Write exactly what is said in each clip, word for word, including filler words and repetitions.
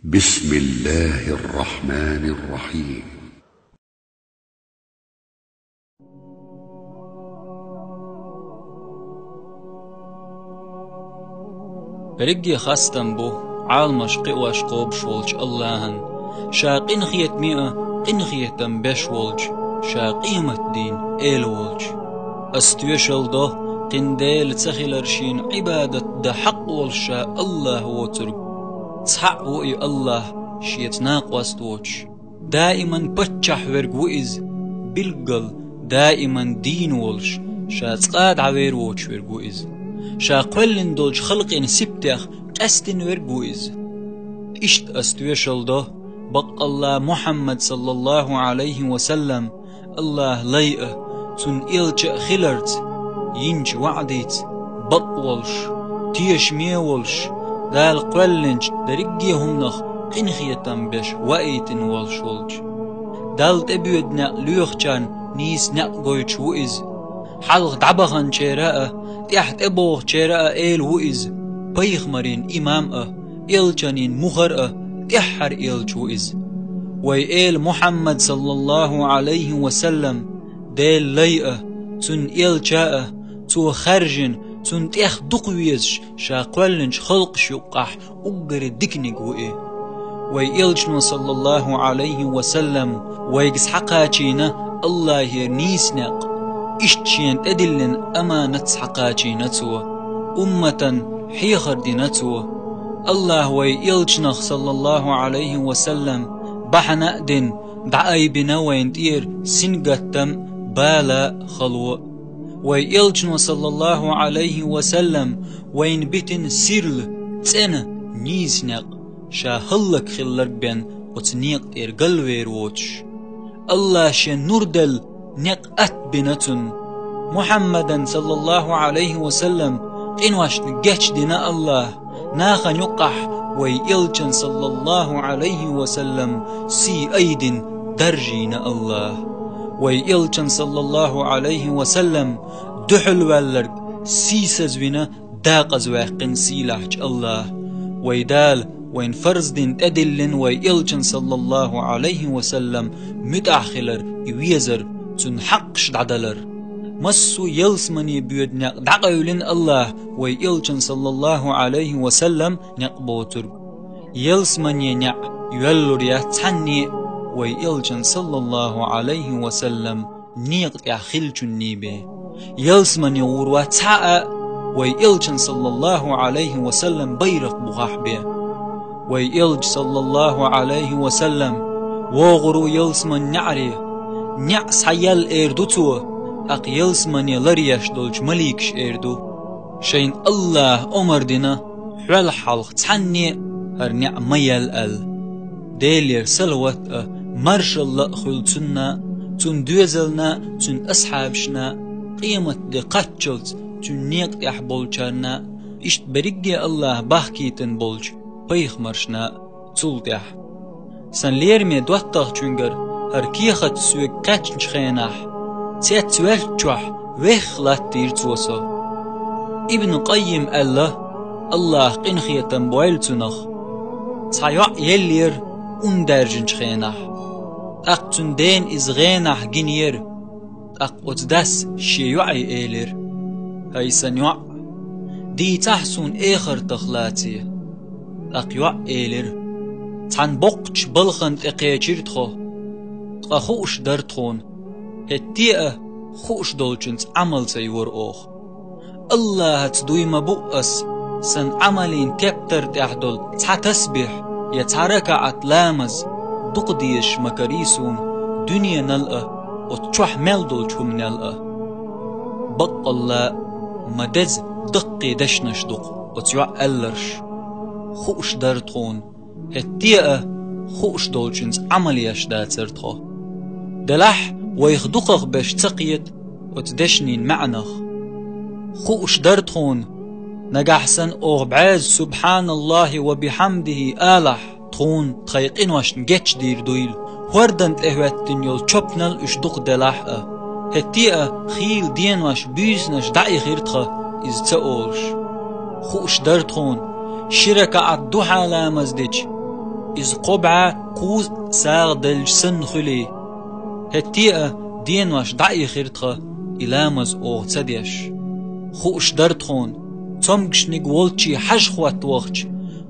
بسم الله الرحمن الرحيم. Берриге хастам бу Ӏаламаш кхиош кхобуш волчу Аллахьан, ша къинхетаме а къинхетам беш волчу, ша къематдийнан Эла волчу. Ас тоьшалла до, кхин Дела ца хилар шена Ӏибадат дан хьакъ волуш ша Аллахь воцург. Цхьаъ ву и Аллахь, шеца накъост воцуш. Даиман паччахь верг ву иза, билггал, даиман дийна волуш, ша цкъа а дӀавер воцуш верг ву иза. Ша кхоьллина долчу халкъийн сибтех къаьстина верг ву иза. Иштта ас тоьшалла до, баккъалла Мухьаммад, саллаллаху Ӏалайхи ва саллам, Аллахьан лай а, цуьнан элча а хиларца, йинчу ваӀдица бакъ волуш, тешаме а волуш, Дала кхоьллинчу дерриге а хӀуманах къинхетам беш ваийтина волуш волчу. Далла тӀебоьду некъ лоьхучарна нийса некъ гойтуш ву иза. Хьалха дӀабаханчеран а, тӀаьхьа тӀебогӀучеран а Эла ву иза, пайхамарийн имам а, элчанийн мухӀар а, тӀаьххьара элча ву иза. Вай Эла Мухьаммад, саллаллаху Ӏалайхи ва саллам, Делан лай а, цуьнан элча а, цо хаьржина, цунна тӀех дукха везаш, ша кхоьллинчу халкъаш юккъахь уггаре диканиг ву и. Вай элчано, саллаллаху Ӏалайхи ва саллам, вайга схьакхачийна Аллахьера нийса некъ, иштта шена тӀедиллина аманат схьакхачийна цо, умматан хьехар дина цо. Аллахьа вай элчанах, саллаллаху Ӏалайхи ва саллам, бахьана а дина, дӀаайбина вайна тӀера сингаттам а, бала а, хало а. Вай элчано, саллаллаху Ӏалайхи ва саллам, вайна битина сирла, цӀена, нийса некъ, ша хӀаллакьхилларг бен оцу некъа тӀера галвер воцуш. Аллахьа шен нур делла некъ атта бина цунна. Мухьаммадан, саллаллаху Ӏалайхи ва саллам, къиношна гечдина Аллахьа, нахана юккъахь вай элчан, саллаллаху Ӏалайхи ва саллам, сий айдина даржийна Аллахьа. Вай элчан, саллаллаху Ӏалайхи ва саллам, дуьхьал ваьлларг сийсазвина, дакъазаваьккхина сийлахьчу Аллахьа. Вай Дала вайна фарз дина тӀедиллина вай элчан, саллаллаху Ӏалайхи ва саллам, муьтӀахь хилар, и везар, цуьнан хьакъаш дӀадалар. Массо а ялсамане боьду некъ дӀакъевлина Аллахьа вай элчан, саллаллаху Ӏалайхи ва саллам, некъ боцург. Ялсамане неӀ йоьллур яц цхьанне а вай элчан, саллаллаху Ӏалайхи ва саллам, некъа тӀехь хиллачунний бен. Ялсамане гӀур вац цхьа а вай элчан, саллаллаху Ӏалайхи ва саллам, байракх бухахь бен. Вай элча, саллаллаху Ӏалайхи ва саллам, вогӀур ву ялсаман неӀаре. НеӀ схьаяьлла эр ду цо, тӀаккха ялсамане ларъеш долчу маликаш эр ду. Шайна Аллахьа омар дина, хьол хьалха цхьанне а хӀара неӀ ма яьлла аьлла. Делера салават а, маршалла а хуьлу цунна, цуьнан доьзална, цуьнан асхьабашна, къематде кхаччалц цуьнан некъа тӀехь болчарна, иштта берриге Аллахьа бахкийтина болчу пайхамаршна, цул тӀаьхьа. Сан лераме доттагӀчуьнгара хӀара кехат соьга кхаьчначу хенахь, цецвеллачохь вехха латтийра цо со. Ибн Къаййим аьлла, Аллахьа къинхетам бойла цунах, цхьа йоӀ еллера ун даьржинчу хенахь. ТӀаккха цуьнан дена иза гӀенахь гинера. ТӀаккха оцу дас шен йоӀе элира: «ХӀай сан йоӀ, дийцахьа суна эхартах лаций». ТӀаккха йоӀ элира: «Цхьана боккхачу балхана тӀе кхечира тхо. Ткъа хууш дара тхуна, хӀетте а хууш долчуьнца Ӏамал ца йора оха. Аллахьаца дуй ма бу ас, сан Ӏамалийн тептар тӀехь долу цхьа тасбихь я цхьа ракаӀат ламаз дукха дезаш ма карий суна дуьненал а, оцу чохь мел долчу хӀуманел а». Баккъалла, ма деза даккхий дешнаш ду-кх оцу йоӀан аьлларш. Хууш дара тхуна, хӀетте а хууш долчуьнца Ӏамал еш дацара тхо. Делахь вайх дукхах беш ца кхета оцу дешнийн маьӀнах. Хууш дара тхуна, нагахь санна оха бӀозза «Субханаллахи ва бихьамдихи» алахь, тхуна тхайн къиношна гечдийр дуйла, хӀордан тӀе хӀоьттина йолу чопанал уьш дукха делахь а. ХӀетте а хийла денош, буьйсанаш дӀаихира тхан иза ца олуш. Хууш дара тхуна, ши ракаӀат духьа ламаз дича, Иза кхо бӀаь кхузткъа сагӀа делча санна хуьлий. ХӀетте а денош дӀаихира тхан, и ламаз оха ца деш. Хууш дара тхуна, цомгашниг волчий хьажа хӀотта вахча,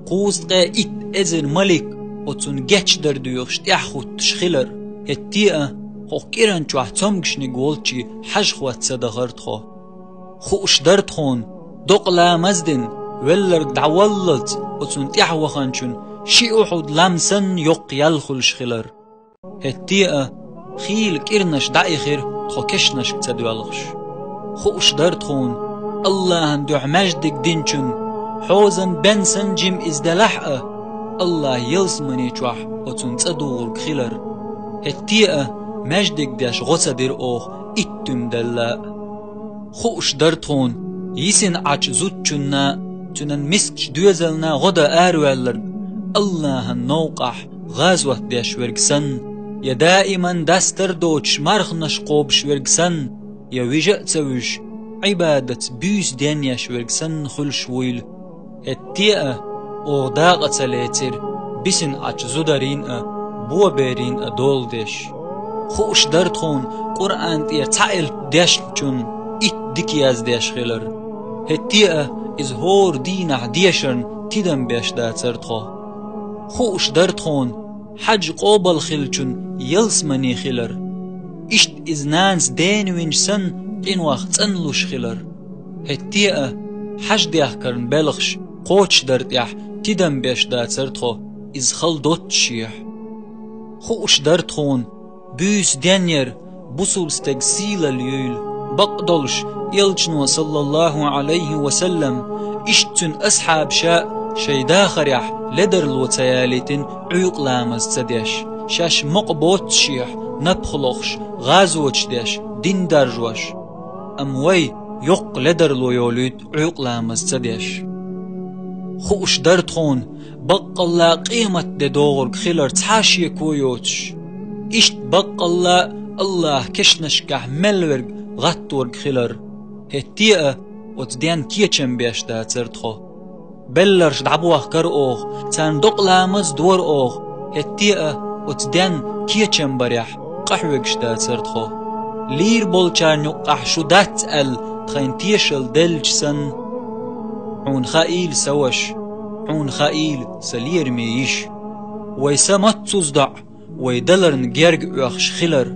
кхузткъе итт эзар малик оцунна гечдар доьхуш тӀаьхьахӀуттуш хилар. ХӀетте а хӀокху кӀиранна чохь цомгашниг волчий хьажа хӀотта ца дахара тхо. Хууш дара тхуна, докъа ламаз дина, велларг дӀаваллалц оцунна тӀаьхьа ваханчун ши Ухьуд лам санна йоккха ял хуьлуш хилар. ХӀетте а хийла кӀиранаш дӀаихира тхо кешнашка ца доьлхуш. Хууш дара тхуна, АллахӀан дуьхьа маьждиг динчун, хьозан бен санна жима иза делахь а, АллахӀ ялсамани чохь оцунна цӀа дугӀург хилар. ХӀетте а маьждиг деш гӀо ца дира оха, иттуьма делла а. Хууш дара тхуна, йисина Ӏачу зудчунна, цуьнан мискачу доьзална гӀо дан араваьлларг, АллахӀан новкъахь гӀазот деш верг санна, я даиман дастар а доцуш марханаш кхобуш верг санна, я вижа а ца вуьжуш, Ӏибадатца буьйса ден еш верг санна хуьлуш вуйла. ХӀетте а оха дакъа ца лецира, бисина Ӏачу зударийн а, боберийн а дола деш. Хууш дара тхуна, Къуръан тӀера цхьа элп дешначун итт дика яздеш хилар. ХӀетте а иза хӀора дийнахь дешарна тидам беш дацара тхо. Хууш дара тхуна, хьаьж къобал хиллачун ялсамани хилар. Иштта иза нанас дена винчу санна, къинойх цӀанлуш хилар. ХӀетте а хьаьж дехкарна белхаш кхочушдар тӀехь тидам беш дацара тхо, иза хала доццушехь. Хууш дара тхуна, буьйса ден яр бусулба стеган сийлалла юйла, бакъдолуш, Элчано, саллаллаху Ӏалайхи ва саллам, иштта цуьнан асхьабаша шайн дахарехь ледарло ца ялийтина Ӏуьйкъа ламаз ца деш, шаьш мукъа боццушехь, напха лохуш, гӀазоташ деш, дин даржош. Амма вай йоккха ледарло йолуьйту Ӏуьйкъа ламаз ца деш. Хууш дара тхуна, баккъалла къемат де догӀург хилар цхьа а шеко йоцуш. Иштта баккъалла АллахӀ кешнашкахь мел верг гӀатторг хилар. ХӀетте а оцу денна кечам беш дацара тхо. Белларш дӀабохкара оха, царна докъа ламаз дора оха, хӀетте а оцу денна кечам барехь къахьоьгуш дацара тхо. Лийр болчарна юккъахь шу дац аьлла тхайна тешалла деллача санна, хьуна хаийла сан ваша, хьуна хаийла сан лераме йиша. Вай са маццуза доӀа, вай даларна герга оьхуш хилар.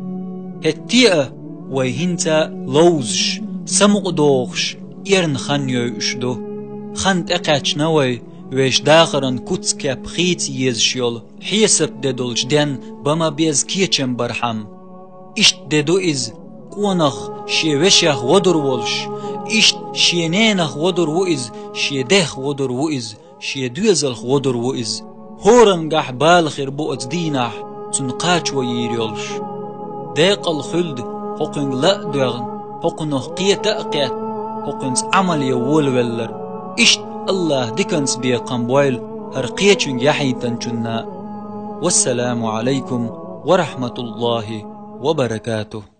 ХӀетте а вай хӀинца ловзуш, самукъа дохуш, эрна хан йойуш ду. Хан тӀекхаьчна вай, вешан дахаран куц-кеп хийца езаш йолу хьесап де долчу денна бан ма-безза кечам бархьама. Иштта де ду иза, къонах шен вешех водур волуш, иштта шен ненах водур ву иза, шен дех водур ву иза, шен доьзалх водур ву иза. ХӀоранна гахь бала хир бу оцу дийнахь, цунна кхачо йийр йолуш. Декъала хуьлда хӀокхуьнга ла а доьгӀна, хӀокхунах кхета а кхетта, хӀокхуьнца Ӏамал ян волавелларг. Иштта АллахӀ диканца бекхам бойла хӀара кхечуьнга яхьийтинчунна. Вассаламу Ӏалайкум ва рахьматуллахӀи ва баракатухӀ.